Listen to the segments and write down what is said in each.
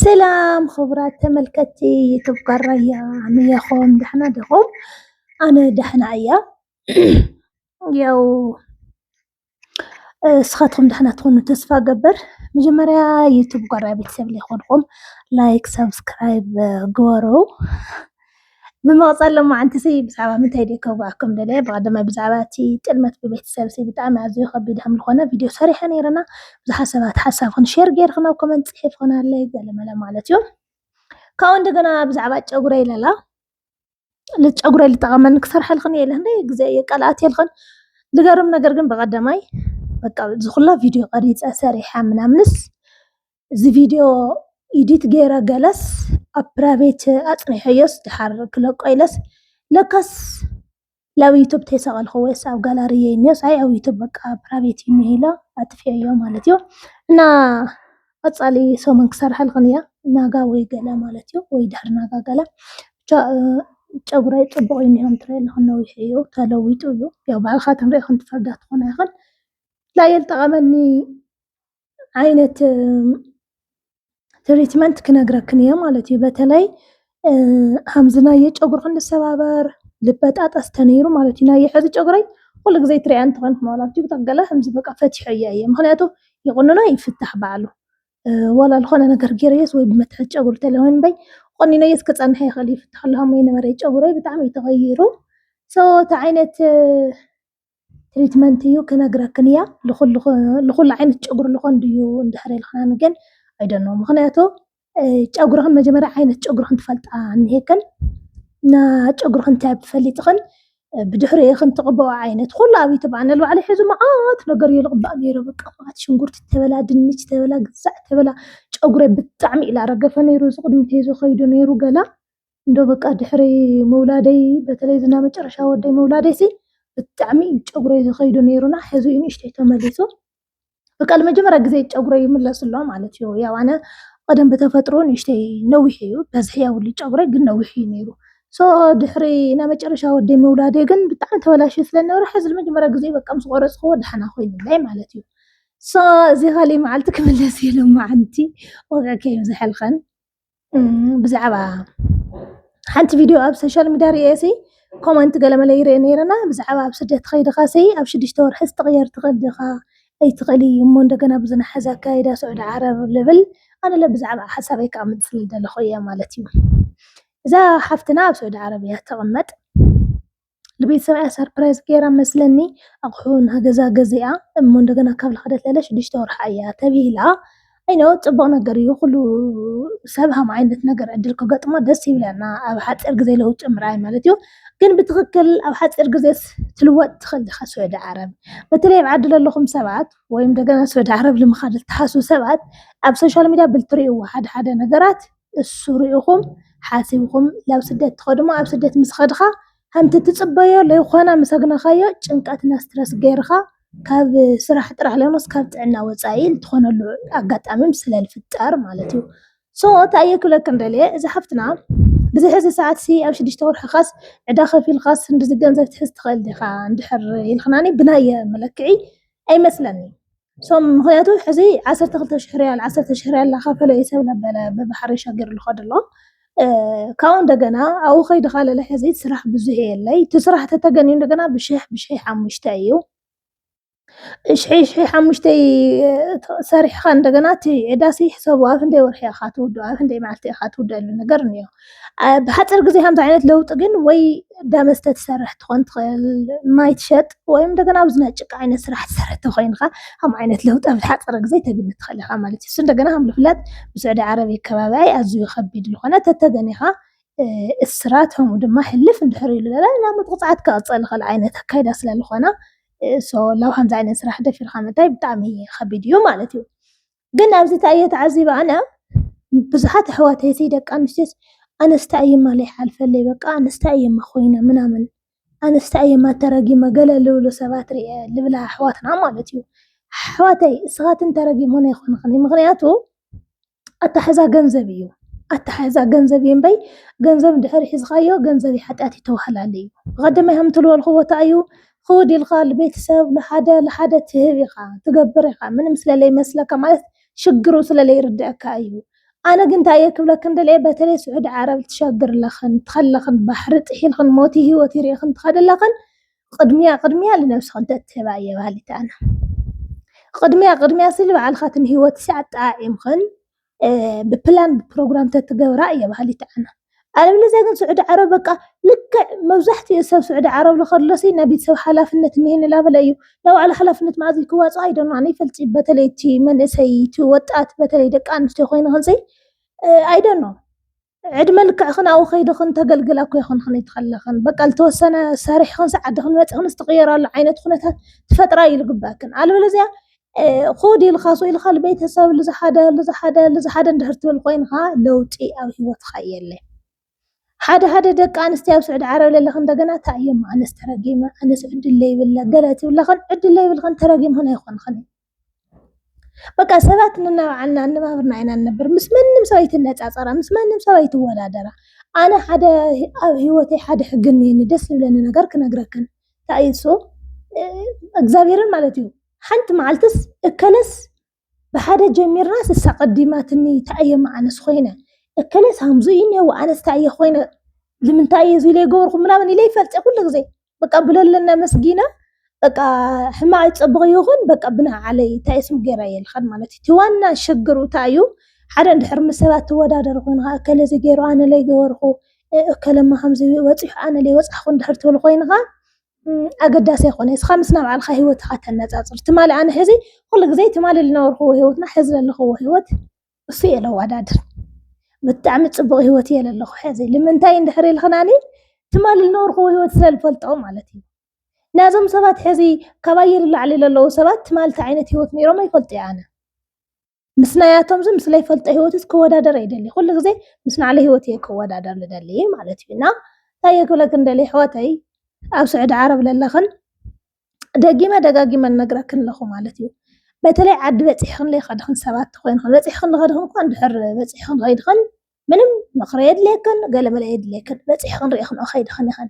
ሰላም ክቡራት ተመልከትቲ ዩቱብ ጓራያ፣ ከመይ ኢኹም? ደሕና ዲኹም? ኣነ ደሕና እያ። ያው እስኻትኩም ደሕና ትኾኑ ተስፋ ገበር። መጀመርያ ዩቱብ ጓራያ ቤተሰብ ለይኮንኩም ላይክ፣ ሰብስክራይብ ግበሩ። ብምቕጻል ሎማዓንቲ ሲ ብዛዕባ ምንታይ ድየ ከዋዕኩም ደልየ? ብቐደማይ ብዛዕባ እቲ ጥልመት ብቤተሰብ ሲ ብጣዕሚ ኣዝዩ ከቢድ ከም ዝኾነ ቪድዮ ሰሪሐ ነይረና። ብዙሓት ሰባት ሓሳብክን ሼር ገይርክን ኣብ ኮመንት ጽሒፍክን ኣለይ ገለመለ ማለት እዩ። ካብኡ እንደገና ብዛዕባ ጨጉረይ ለላ፣ ጨጉረይ ልጠቐመኒ ክሰርሐልክን እየ ኢለ ክንደይ ግዜ እየ ቃል ኣትየልክን። ልገርም ነገር ግን ብቐደማይ በቃ እዚ ኩላ ቪድዮ ቀሪጸ ሰሪሐ ምናምንስ እዚ ቪድዮ ኢዲት ገይረ ገለስ ኣብ ፕራይቬት ኣጽኒሐዮስ ድሓር ክለቆ ኢለስ ለካስ ላብ ዩቱብ ተይሰቐልኩ ወይስ ኣብ ጋላሪ እየ እኒኦስ ኣይ ኣብ ዩቱብ በቃ ፕራይቬት እዩ ኢለ ኣጥፊኦዮ ማለት እዩ። እና ቀጻሊ ሰሙን ክሰርሐልክን እያ ናጋ ወይ ገለ ማለት እዩ ወይ ድሕሪ ናጋ ገለ ብቻ እ፣ ጨጉረይ ጽቡቕ እዩ እኒሆም ትርኢ ኣለኹን ነዊሑ እዩ ተለዊጡ እዩ። ያው ባዕልኻ ትንርኢ ክንትፈርዳ ትኾና ይኽን ላየል ጠቐመኒ ዓይነት ትሪትመንት ክነግረክን እየ ማለት እዩ። በተለይ ከምዚ ናይ ጨጉርክን ዝሰባበር ልበጣጠስ ተነይሩ ማለት እዩ። ናይ ሕዚ ጨጉረይ ኩሉ ግዜ ትሪኣ እንትኾን ማለት እዩ ብጠገለ ከምዚ በቃ ፈቲሖ እያ እየ ምክንያቱ ይቁንኖ ይፍታሕ ባዕሉ። ዋላ ዝኾነ ነገር ገይረየስ ወይ ብመትሐት ጨጉሪ ተለሆን በይ ቆኒነየስ ክፀንሐ ይኽእል ይፍታሕ ኣለሃሞ ይነበረ ጨጉረይ ብጣዕሚ እዩ ተቐይሩ። ሶ እቲ ዓይነት ትሪትመንት እዩ ክነግረክን እያ። ልኹሉ ዓይነት ጨጉሪ ልኾን ድዩ እንድሕር ኢልክናኒ ግን ኣይደኖ ምክንያቱ ጨጉርኽን መጀመርያ ዓይነት ጨጉርኽን ትፈልጣ እኒሄክን እና ጨጉርኽን እንታይ ብፈሊጥኽን ብድሕሪ ኢኽን ትቕበኦ ዓይነት ኩሉ ኣብ ዩቱብ ኣነ ልባዕለ ሕዚ መዓት ነገር እየ ልቕባእ ነይረ በቃ መዓት ሽንጉርቲ ተበላ ድንች ተበላ ግዛዕ ተበላ ጨጉረ ብጣዕሚ ኢላ ረገፈ ነይሩ እዚ ቅድሚ ተይዞ ከይዱ ነይሩ ገላ እንዶ በቃ ድሕሪ ምውላደይ በተለይ ዝና መጨረሻ ወደይ ምውላደይ ሲ ብጣዕሚ እዩ ጨጉረይ ዝኸይዱ ነይሩና ሕዚ እዩ ንእሽተይ ተመሊሱ በቃ ንመጀመርያ ግዜ ጨጉረይ ይምለስ ኣሎ ማለት እዩ። ያው ኣነ ቀደም ብተፈጥሮ ንእሽተይ ነዊሕ እዩ በዝሒ የብሉ ጨጉረይ ግን ነዊሕ እዩ ነይሩ። ሶ ድሕሪ ናይ መጨረሻ ወደይ ምውላደይ ግን ብጣዕሚ ተበላሽዩ ስለነበረ ሕዚ ንመጀመርያ ግዜ በቃ ምስ ቆረፅክዎ ደሓና ኮይኑለይ ማለት እዩ። ሶ እዚ ካሊእ መዓልቲ ክምለስ እየ ሎማዓንቲ ወገ ከይብዝሐልኸን ብዛዕባ ሓንቲ ቪድዮ ኣብ ሶሻል ሚድያ ርእየ ሲ ኮመንት ገለመለ ይርአ ነይረና ብዛዕባ ኣብ ስደት ከይድኻ ሲ ኣብ ሽዱሽተ ወርሒ ክትቕየር ትኽእል ዲኻ ኣይትኽእል እዩ እሞ እንደገና ብዝናሓዘ ኣካይዳ ስዑዲ ዓረብ ልብል ኣነለ ብዛዕባ ሓሳበይ ከኣምጥ ስለ ደለኹ እየ ማለት እዩ። እዛ ሓፍትና ኣብ ስዑዲ ዓረብ እያ ትቕመጥ። ንቤተሰብያ ሰርፕራይዝ ገይራ መስለኒ ኣቑሑ ናገዛ ገዚኣ እሞ እንደገና ካብ ልኸደት ለለ ሽዱሽተ ወርሓ እያ ተቢላ። ኣይኖ ፅቡቕ ነገር እዩ ኩሉ ሰብ ሃም ዓይነት ነገር ዕድል ክገጥሞ ደስ ይብለና ኣብ ሓፂር ግዜ ለውጢ ምርኣይ ማለት እዩ። ግን ብትኽክል ኣብ ሓፂር ግዜ ትልወጥ ትኽእል ዲኻ ስዑዲ ዓረብ በተለይ ኣብ ዓዲ ለለኹም ሰባት ወይም እንደገና ስዑዲ ዓረብ ልምኻድ ልትሓስቡ ሰባት ኣብ ሶሻል ሚድያ ብልትሪእዎ ሓደ ሓደ ነገራት እሱ ርኢኹም ሓሲብኹም ናብ ስደት ትኸዱ እሞ ኣብ ስደት ምስ ኸድኻ ከምቲ ትፅበዮ ለይኾነ ምስ ኣግነኻዮ ጭንቀትና ስትረስ ገይርኻ ካብ ስራሕ ጥራሕ ለይኮነስ ካብ ጥዕና ወፃኢ ልትኾነሉ ኣጋጣሚ ስለ ልፍጠር ማለት እዩ። ሶ እንታይ እየ ክብለክን ደልየ እዚ ሓፍትና ብዚ ሕዚ ሰዓት ሲ ኣብ ሽዱሽተ ወርሕኻስ ዕዳ ከፊልካስ ክንድዚ ገንዘብ ትሕዝ ትኽእል ዲኻ እንድሕር ኢልክናኒ ብናየ መለክዒ ኣይመስለኒ። ሶም ምክንያቱ ሕዚ ዓሰርተ ክልተ ሽሕ ሪያል ዓሰርተ ሽሕ ሪያል ላካፈሎ እየ ሰብ ለበለ ብባሕሪ ሸገር ልኸድ ኣሎ። ካብኡ እንደገና ኣብኡ ከይድኻ ለለ ሕዚ ስራሕ ብዙሕ የለይ እቲ ስራሕ ተተገንዩ እንደገና ብሽሕ ብሽሕ ሓሙሽተ እዩ። ሽሒ ሽሒ ሓሙሽተ ሰሪሕኻ እንደገና እቲ ዕዳሲ ሕሰቡ ኣብ ክንደይ ወርሒ ኢኻ ትውድኦ ኣብ ክንደይ መዓልቲ ኢኻ ትውድኦ ነገር እኒኦ። ብሓፂር ግዜ ከምዚ ዓይነት ለውጢ ግን ወይ ዳመስተ ትሰርሕ ትኾን ትኽእል ማይ ትሸጥ ወይም እንደገና ኣብዚ ናይ ጭቃ ዓይነት ስራሕ ትሰርሕ ተኮይንካ ከም ዓይነት ለውጢ ኣብ ዝሓፀረ ግዜ ተግኒ ትኽእል ኢኻ ማለት እዩ። እሱ እንደገና ከም ዝፍለጥ ብስዑዲ ዓረብ ከባቢ ኣዝዩ ከቢድ ዝኾነ ተተገኒኻ እስራት ከምኡ ድማ ሕልፍ እንድሕር ኢሉ ለለ ናብ ምጥቕፃዓት ክቐፀል ይኽእል ዓይነት ኣካይዳ ስለዝኾነ ሶ ላብ ከምዚ ዓይነት ስራሕ ደፊርካ ምእታይ ብጣዕሚ ከቢድ እዩ ማለት እዩ። ግን ኣብዚ እንታይ እየ ተዓዚበ ኣነ ብዙሓት ኣሕዋተይ ሲ ደቂ ኣንስትዮስ ኣነስታይ እየማ ለይሓልፈለይ በቃ ኣነስታይ እየማ ኮይነ ምናምን ኣነስታይ እየማ ተረጊመ ገለ ልብሉ ሰባት ርየ ልብላ ኣሕዋትና ማለት እዩ። ኣሕዋተይ እስኻትን ተረጊሞን ኣይኮንክን ምክንያቱ ኣታሕዛ ገንዘብ እዩ። ኣታሕዛ ገንዘብ እዩ እምበይ ገንዘብ እንድሕር ሒዝኻዮ ገንዘብ ሓጢኣት ይተዋህላለ እዩ። ብቐደመ ከም ትልበልኩ ቦታ እዩ ክውድ ኢልካ ልቤተሰብ ልሓደ ልሓደ ትህብ ኢኻ ትገብር ኢኻ ምንም ስለለይመስለካ ማለት ሽግሩ ስለለይርድአካ እዩ። ኣነ ግን እንታይ እየ ክብለክን ደልየ፣ በተለይ ስዑዲ ዓረብ ትሸግር ኣለኽን፣ ትኸለኽን ባሕሪ ጥሒልኽን ሞት ህይወት ይርእኽን ትኸድ ኣለኽን፣ ቅድሚያ ቅድሚያ ልነብስኽን ተትህባ እየ በሃሊት ኣነ። ቅድሚያ ቅድሚያ ስል ባዕልኻትን ህይወት ኣጠዓዒምኽን ብፕላን ብፕሮግራም ተትገብራ እየ በሃሊት ኣነ። ኣለበለዚያ ግን ስዑዲ ዓረብ በቃ ልክዕ መብዛሕትኡ ሰብ ስዑዲ ዓረብ ልኸድሎሲ ናይ ቤተሰብ ሓላፍነት እኒሄን ላበለ እዩ። ናይ ባዕሉ ሓላፍነት መኣዝ ክዋፅኦ ኣይደኖ ኣነ ይፈልፂ። በተለይ እቲ መንእሰይ እቲ ወጣት በተለይ ደቂ ኣንስትዮ ኮይኑ ክንፅይ ኣይደኖ ዕድመ ልክዕኽን ኣብኡ ከይድኽን ተገልግላ እኮ ይኹንኽን ይትኸለኽን በቃ ልተወሰነ ሰሪሕኽን ሰዓድኽን መፅእኽን ዝትቕየራሉ ዓይነት ኩነታት ትፈጥራ እዩ ልግበክን። ኣለበለዚያ ኩድ ኢልካ ሱ ኢልካ ልቤተሰብ ልዝሓደ ልዝሓደ ልዝሓደ እንድሕር ትብል ኮይንካ ለውጢ ኣብ ህይወትካ የለ። ሓደ ሓደ ደቂ ኣንስትዮ ኣብ ስዑዲ ዓረብ ለለኽን እንደገና እንታይ እዮም ኣነስ ተረጊመ ኣነስ ዕድል ለይብለ ገለ ትብለኽን ዕድል ለይብልኽን ተረጊምኽን ኣይኾንኽን። በቃ ሰባት ንናባዕልና ኣነባብርና ኢና ንነብር። ምስ መንም ሰብ ኣይትነፃፀራ፣ ምስ መንም ሰብ ኣይትወዳደራ። ኣነ ሓደ ኣብ ህይወተይ ሓደ ሕጊ እኒኒ ደስ ዝብለኒ ነገር ክነግረክን። እንታይ እዩ እሱ? እግዚኣብሔርን ማለት እዩ። ሓንቲ መዓልትስ እከለስ ብሓደ ጀሚርና ስሳ ቀዲማትኒ እንታይ እየ መዓነስ ኮይነ እከለስ ሃምዙ እዩ እኒአው ኣነስ እንታይ እየ ኮይነ ልምንታይ እየ ዝኢለ ይገበርኩ ምናምን ኢለ ይፈልጥ ኩሉ ግዜ በቃ ብለለና መስጊና በቃ ሕማቕ ይፀብቕ ይኹን በቃ ብናዓለይ እንታይ ስም ገይራ የልኻን ማለት እዩ። እቲ ዋና ሽግሩ እንታይ እዩ? ሓደ እንድሕር ምስ ሰባት ትወዳደር ኮይንካ እከለ እዚ ገይሩ ኣነ ለይ ገበርኩ እከለማ ከምዚ በፂሑ ኣነ ለይ በፃሕኩ እንድሕር ትብል ኮይንካ ኣገዳሲ ኣይኮነ። እስኻ ምስ ናባዕልካ ህይወትካ ተነፃፅር። ትማሊ ኣነ ሕዚ ኩሉ ግዜ ትማሊ ዝነበርክዎ ህይወትና ሕዚ ዘለኽዎ ህይወት እሱ እየ ለዋዳድር። ብጣዕሚ ፅቡቕ ህይወት እየ ለለኹ ሕዚ። ልምንታይ እንድሕር ኢልኽናኒ ትማሊ ዝነበርክዎ ህይወት ስለ ዝፈልጦ ማለት እዩ። ናዞም ሰባት ሕዚ ካብ ኣየር ላዕሊ ለለዉ ሰባት ትማሊ እንታይ ዓይነት ህይወት ነይሮም ኣይፈልጡ እየ ኣነ። ምስ ናያቶም ዚ ምስ ለይፈልጦ ህይወትስ ክወዳደር ኣይደሊ። ኩሉ ግዜ ምስ ናዕለ ህይወት እየ ክወዳደር ልደሊ ማለት እዩ። እና እንታይ እየ ክብለክን ደሊ ኣሕዋተይ ኣብ ስዑዲ ዓረብ ለለኽን ደጊመ ደጋጊመ ልነግረክን ኣለኹ ማለት እዩ። በተለይ ዓዲ በፂሕኽን ለይኸድኽን ሰባት ተኾይንኽን በፂሕኽን ልኸድኽን እኳ እንድሕር በፂሕኽን ከይድኽን ምንም ምኽሪ የድልየክን ገለመለ የድልየክን በፂሕኽን ርኢኽንኦ ከይድኽን ኢኽን።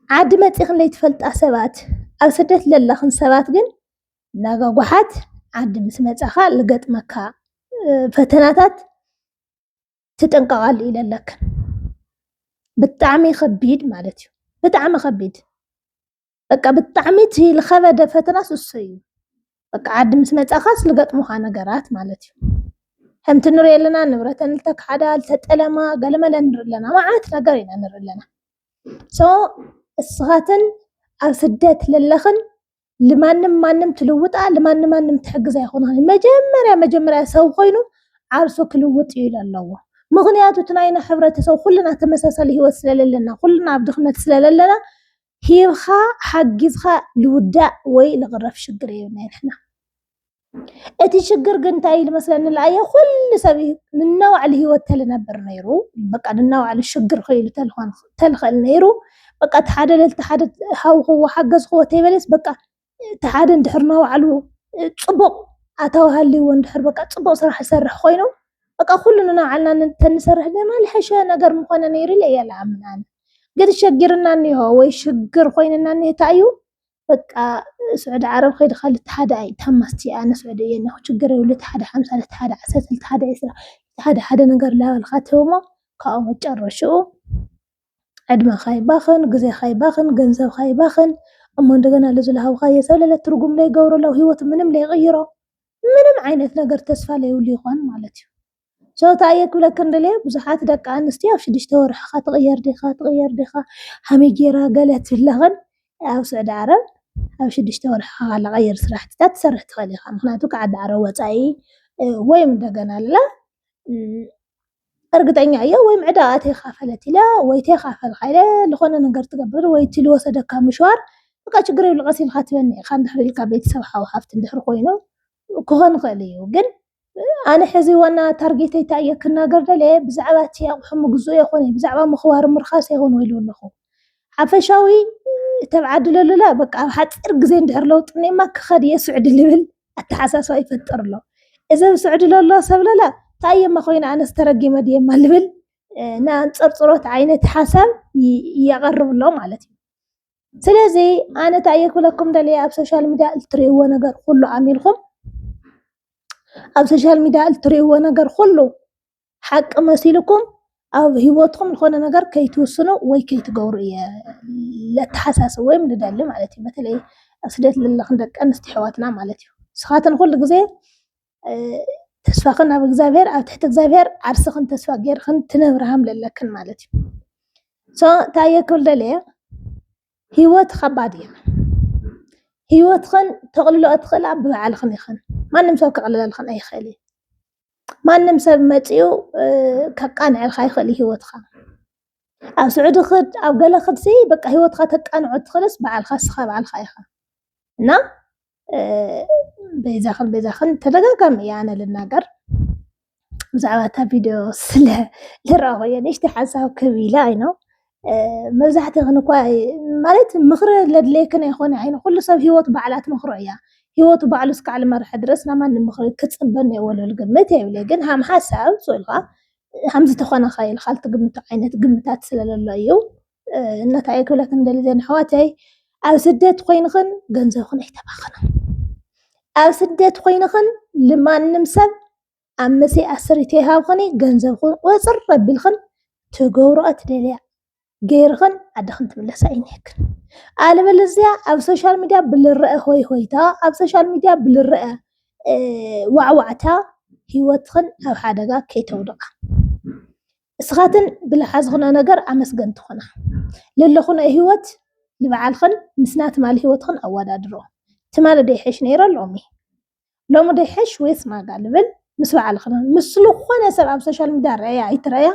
ዓዲ መፂኽን ለይትፈልጣ ሰባት ኣብ ስደት ለለኽን ሰባት ግን ናጋጓሓት ዓዲ ምስ መፃኻ ልገጥመካ ፈተናታት ትጥንቀቓሉ ኢለለክን። ብጣዕሚ ከቢድ ማለት እዩ። ብጣዕሚ ከቢድ በቃ ብጣዕሚ እቲ ልኸበደ ፈተናስ እሱ እዩ። በቃ ዓዲ ምስ መፃኻስ ልገጥሙኻ ነገራት ማለት እዩ። ከምቲ ንሪኦ ኣለና ንብረተን ልተክሓዳ ልተጠለማ ገለመለ ንርኢ ኣለና። መዓት ነገር ኢና ንርኢ ኣለና። ሶ እስኻትን ኣብ ስደት ለለኽን ልማንም ማንም ትልውጣ ልማንም ማንም ትሕግዝ ኣይኮንኽን። መጀመርያ መጀመርያ ሰብ ኮይኑ ዓርሱ ክልውጥ እዩ ኣለዎ። ምኽንያቱ እቲ ናይና ሕብረተሰብ ኩልና ተመሳሳሊ ህይወት ስለለለና ኩልና ኣብ ድኽነት ስለለለና ሂብኻ ሓጊዝኻ ልውዳእ ወይ ልቕረፍ ሽግር የብና ንሕና። እቲ ሽግር ግን እንታይ ኢሉ መስለኒ ለኣየ ኩሉ ሰብ እዩ ንናባዕሉ ህይወት ተልነብር ነይሩ። በቃ ንናባዕሉ ሽግር ከይሉ ተልኸል ነይሩ። በቃ እቲ ሓደ ለልቲ ሓደ ሃውኽዎ ሓገዝኽዎ ተይበለስ በቃ እቲ ሓደ እንድሕር ናባዕሉ ፅቡቕ ኣታዊ ሃልይዎ እንድሕር በቃ ፅቡቕ ስራሕ ዝሰርሕ ኮይኑ በቃ ኩሉ ንናባዕልና ተንሰርሕ ገና ልሐሸ ነገር ምኾነ ነይሩ ኢለ እየ ልኣምን ኣነ። ግን ሸጊርና እኒሆ ወይ ሽግር ኮይንና እኒሆ እንታይ እዩ በቃ ስዑዲ ዓረብ ከይድኻ ልትሓደ ኣይ ታማስቲ ኣነ ስዑዲ እየ እኒኹ ችግር የብሉ ልትሓደ ሓምሳ ልትሓደ ዓሰርተ ልትሓደ ዕስራ ልትሓደ ሓደ ነገር ላበልካ ትህቦ ካብኡ መጨረሽኡ ዕድመኻ ይባኽን፣ ግዜኻ ይባኽን፣ ገንዘብኻ ይባኽን። እሞ እንደገና ለዚ ለሃብኻዮ ሰብ ለለ ትርጉም ለይገብሮ ለው ህይወቱ ምንም ለይቕይሮ ምንም ዓይነት ነገር ተስፋ ለይብሉ ይኾን ማለት እዩ። ሶታ እየ ክብለክን ደልየ ብዙሓት ደቂ ኣንስትዮ ኣብ ሽዱሽተ ወርሕኻ ትቕየር ዲኻ ትቕየር ዲኻ ሃመይ ጌራ ገለ ትብለኽን ኣብ ስዑዲ ዓረብ ኣብ ሽዱሽተ ወርሕኻ ለቐይር ስራሕትታት ትሰርሕ ትኽእል ኢኻ። ምክንያቱ ካብ ዓዲ ዓረብ ወፃኢ ወይም እንደገና ኣላ እርግጠኛ እየ ወይም ዕዳኣ ተይካፈለት ኢለ ወይ ተይካፈልካ ኢለ ዝኾነ ነገር ትገብር ወይ እቲ ልወሰደካ ምሽዋር በቃ ችግር የብሉ ቀስ ኢልካ ትበኒ ኢኻ እንድሕር ኢልካ ቤተሰብ ሓው ሓፍቲ እንድሕር ኮይኑ ክኾን ይኽእል እዩ ግን ኣነ ሕዚ ዋና ታርጌተይ እንታይ እየ ክናገር ደልየ ብዛዕባ እቲ ኣቑሑ ምግዝኡ የኾነ ብዛዕባ ምኽባር ምርኻስ የኾነ ወይ ኣለኹ ሓፈሻዊ ተብ ዓዲ ለሉላ በቃ ኣብ ሓፂር ግዜ እንድሕር ለውጢ እኒማ ክኸድ እየ ስዕዲ ልብል ኣተሓሳስባ ይፈጥር ኣሎ። እዚ ኣብ ስዑዲ ለሎ ሰብ ለለ እንታይ እየማ ኮይነ ኣነስ ተረጊመ ድየማ ልብል ናይ ኣንፀርፅሮት ዓይነት ሓሳብ የቐርብ ኣሎ ማለት እዩ። ስለዚ ኣነ እንታይ እየ ክብለኩም ደልየ ኣብ ሶሻል ሚድያ እትርእይዎ ነገር ኩሉ ኣሚንኩም ኣብ ሶሻል ሚድያ እትርእይዎ ነገር ኩሉ ሓቂ መሲልኩም ኣብ ህይወትኩም ዝኾነ ነገር ከይትውስኑ ወይ ከይትገብሩ እየ ለተሓሳስብ ወይም ልደሊ ማለት እዩ። በተለይ ኣብ ስደት ዘለኽን ደቂ ኣንስትዮ ኣሕዋትና ማለት እዩ። ንስኻትን ኩሉ ግዜ ተስፋኽን ኣብ እግዚኣብሔር፣ ኣብ ትሕቲ እግዚኣብሔር ዓርስኽን ተስፋ ጌርኽን ትነብርሃም ለለክን ማለት እዩ። ሶ እንታይ እየ ክብል ደልየ፣ ህይወት ከባድ እያ። ህይወትኽን ተቕልሎ እትኽእላ ብባዕልኽን ኢኽን። ማንም ሰብ ክቕልለልኽን ኣይኽእል እዩ። ማንም ሰብ መፂኡ ከቃንዐልካ ይኽእል እዩ ህይወትኻ። ኣብ ስዑዲ ክድ ኣብ ገለ ክድሲ በቃ ህይወትካ ተቃንዖ ትኽእልስ በዓልካ ስኻ በዓልካ ኢኻ። እና በይዛኽን በይዛኽን ተደጋጋሚ እያ ኣነ ልናገር ብዛዕባ እታ ቪድዮ ስለ ልረኣኹ እየ ንእሽተይ ሓሳብ ክብ ኢለ ኣይኖ። መብዛሕትኽን እኳ ማለት ምኽሪ ለድለየክን ኣይኮነ ኣይኖ። ኩሉ ሰብ ህይወት ባዕላ ትመኽሮ እያ። ህይወቱ ባዕሉ እስካዕ ልመርሐ ድረስ ናብ ማንም ምኽሪ ክፅበን የወሉ ልግምት የብለ። ግን ሃም ሓሳብ ስእልካ ሃምዚ ተኾነ ኸይል ካልቲ ግምቱ ዓይነት ግምታት ስለለሎ እዩ። እነታ እየ ክብለክን ደሊ ዘን ኣሕዋተይ፣ ኣብ ስደት ኮይንኽን ገንዘብኽን ኣይተባኽና። ኣብ ስደት ኮይንኽን ልማንም ሰብ ኣብ መሲ ኣስሪት ይሃብኽኒ ገንዘብኽን ቁፅር ረቢልኽን ትገብሮ ትደልያ ገይርኽን ዓድኽን ትምለሳ ይንክን። ኣለበለዚያ ኣብ ሶሻል ሚድያ ብልረአ ሆይ ሆይታ፣ ኣብ ሶሻል ሚድያ ብልረአ ዋዕዋዕታ ህይወትኽን ኣብ ሓደጋ ከይተውድቓ። እስኻትን ብልሓዝኽኖ ነገር ኣመስገን ትኾና። ለለኹኖ ህይወት ንበዓልኽን ምስና ትማሊ ህይወትኽን ኣወዳድሮ። ትማሊ ደይሐሽ ነይረ ሎሚ፣ ሎሚ ደይሐሽ ወይስ ማጋ ልብል ምስ በዓልኽን ምስ ዝኾነ ሰብ ኣብ ሶሻል ሚድያ ረእያ ኣይትረእያ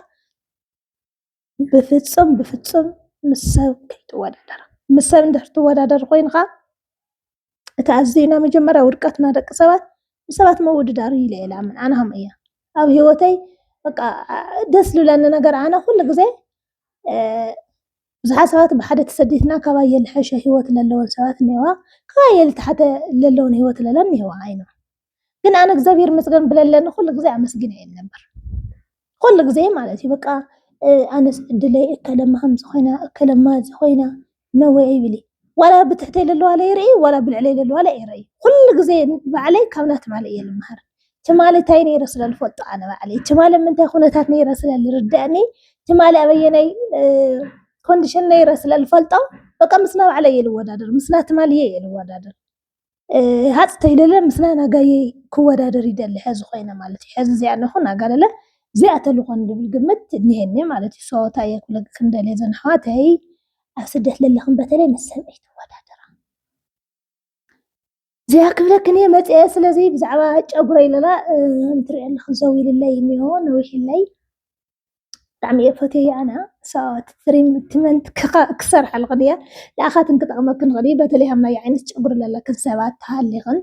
ብፍፁም ብፍፁም ምስ ሰብ ከይትወዳደር። ምስ ሰብ እንድሕር ትወዳደር ኮይንኻ እቲ ኣዝዩና መጀመርያ ውድቀትና ደቂ ሰባት ብሰባት ምውድዳር እዩ ኢለ እየ ልኣምን። ኣነ ከም እየ ኣብ ህይወተይ በቃ ደስ ዝብለኒ ነገር ኣነ ኩሉ ግዜ ብዙሓት ሰባት ብሓደ ተሰዲትና ካባየ ልሐሸ ህይወት ለለወን ሰባት እኒዋ፣ ካባየ ልተሓተ ለለውን ህይወት ለለን እኒዋ ኣይኖ። ግን ኣነ እግዚኣብሔር ይመስገን ብለለኒ ኩሉ ግዜ ኣመስግን እየ ነበር። ኩሉ ግዜ ማለት እዩ በቃ ኣነስ ዕድለይ እከለማ ከምዚ ኮይና እከለማ እዚ ኮይና ነወ ይብል። ዋላ ብትሕተይ ለለዋ ለይርኢ ዋላ ብልዕለይ ለለዋ ለይርኢ። ኩሉ ግዜ ባዕለይ ካብ ናት ማለ እየ ልምሃር። ትማሊ እንታይ ነይረ ስለ ልፈልጦ ኣነ ባዕለይ ትማሊ ምንታይ ኩነታት ነይረ ስለ ልርደእኒ ትማሊ ኣበየናይ ኮንዲሽን ነይረ ስለ ልፈልጦ በቃ ምስና ባዕለይ እየ ልወዳደር፣ ምስና ትማሊ እየ ልወዳደር። ሃፅ ተይለለ ምስና ናጋየ ክወዳደር ይደሊ ሐዚ ኮይነ ማለት እዩ። ሐዚ እዚኣ ነኹ ናጋ ለለ እዚኣ ተልኾን ልብል ግምት እኒሄኒ ማለት እዩ። ሶታ እየ ክብለክን ደልየ ዘን ኣሕዋተይ ኣብ ስደት ለለኽን በተለይ ምስ ሰብ ኣይትወዳደራ። እዚኣ ክብለክን እየ መፅአ። ስለዚ ብዛዕባ ጨጉረይ ለላ እንትሪኦ ኣለኽን ዘው ኢልለይ እኒሆ ነዊሕለይ ብጣዕሚ እየ ፈትየ ኣነ ሰዋት ትሪትመንት ክሰርሓልኽን እየ። ንኣኻትን ክጠቕመክን ኽእል እዩ። በተለይ ሃምናይ ዓይነት ጨጉሪ ለለክን ሰባት ተሃሊኽን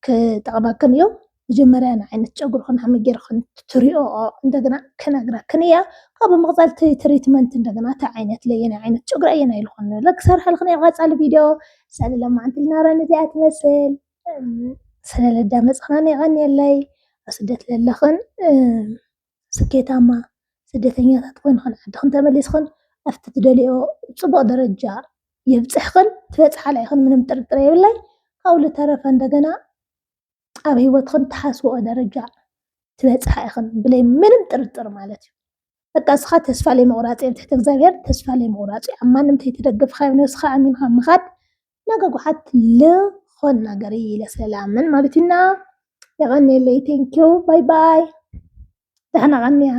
ክጠቕመክን እዩ። መጀመርያ ንዓይነት ጨጉርኽን ሃመይ ጌርኽን ትሪኦ እንደገና ክነግረክን እያ። ካብ ብምቕፃል ትሪትመንት እንደገና እንታይ ዓይነት ለየናይ ዓይነት ጨጉሪ ኣየናይ ልኾን ክሰርሓልኽን እየ። ቀፃሊ ቪድዮ ሰለለ ማዓንቲ ልናረን እዚኣ ትመስል ሰለለ ዳመፅኽና የቐንየለይ። ኣብ ስደት ለለኽን ስኬታማ ስደተኛታት ኮይንኽን ዓድኽን ተመሊስኽን ኣብቲ ትደልዮ ፅቡቕ ደረጃ የብፅሕኽን ትበፅሓላ ኢኽን ምንም ጥርጥር የብለይ። ካብኡ ልተረፈ እንደገና ኣብ ህይወትኽን ትሓስብኦ ደረጃ ትበፅሓ ኢኽን ብለይ ምንም ጥርጥር ማለት እዩ። በቃ እስኻ ተስፋ ለይ ምቑራፅ እየ ብትሕቲ እግዚኣብሔር ተስፋ ለይ ምቑራፅ እዩ። ኣብ ማንም ተይተደገፍኻ ነብስኻ ኣሚንኻ ምኻድ ነገ ጓሓት ልኾን ነገር እዩ ኢለ ስለ ልኣምን ማለት እዩ። እና የቐንየለይ። ቴንኪዩ። ባይ ባይ። ደሕና ቀንያ።